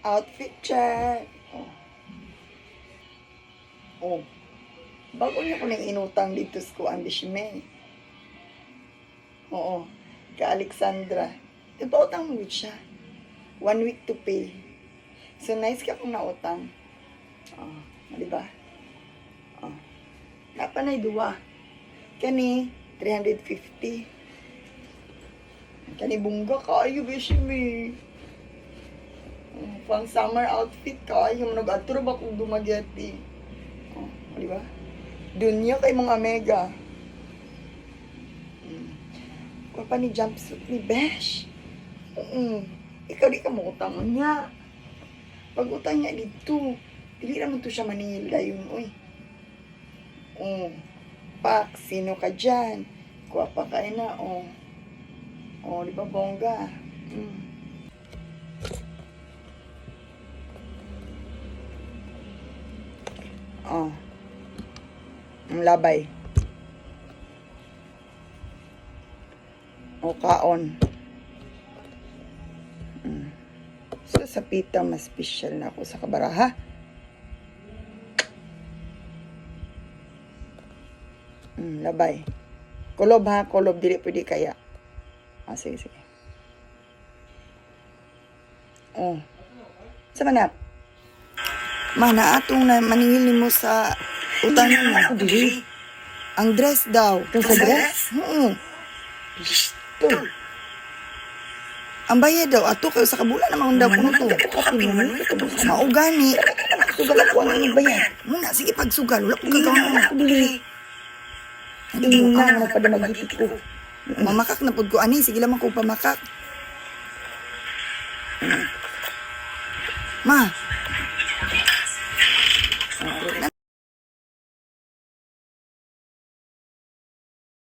Outfit check. Oh. Oh. Bago niya ko nang inutang dito sa kuan Bishme. Oo. Ka Alexandra. Ipautang mo siya. One week to pay. So nice ka kung nautang. Oh, di ba? Oh. Napanay duwa. Kani 350. Kani bungga kaayo Bishme. Oh, pang summer outfit kaayo nag-atro ba kung Dumaguete. Oh, di ba? Dunya kay mga mega. Kuha pa ni jumpsuit ni Besh. Oo. Ikaw di ka mo utang niya. Pag utang niya dito, dili naman to siya Manila yun, uy. Oo. Pak, sino ka dyan? Kuha pa kayo na, oh. Oh, di ba bongga? Oh. Ang labay. O kaon. So, sa pita, mas special na ako sa kabaraha. Labay. Kulob ha, kulob. Dili pwede kaya. Ah, sige, sige. Oh. Sa manap? Mana atong na maningil nimo sa utang mo. Ako dili. Ang dress daw. Itong sa dress? Oo. Listo. Ang bayad daw ato kayo sa kabula naman daw kuno to. Mao gani. Sugal ako ang inyong bayad. Muna sige pagsugal wala ko gagawin. Ako dili. Hindi Ina na nagpadamagiti ko. Mamakak na pud ko ani sige lamang ko pamakak. Ma,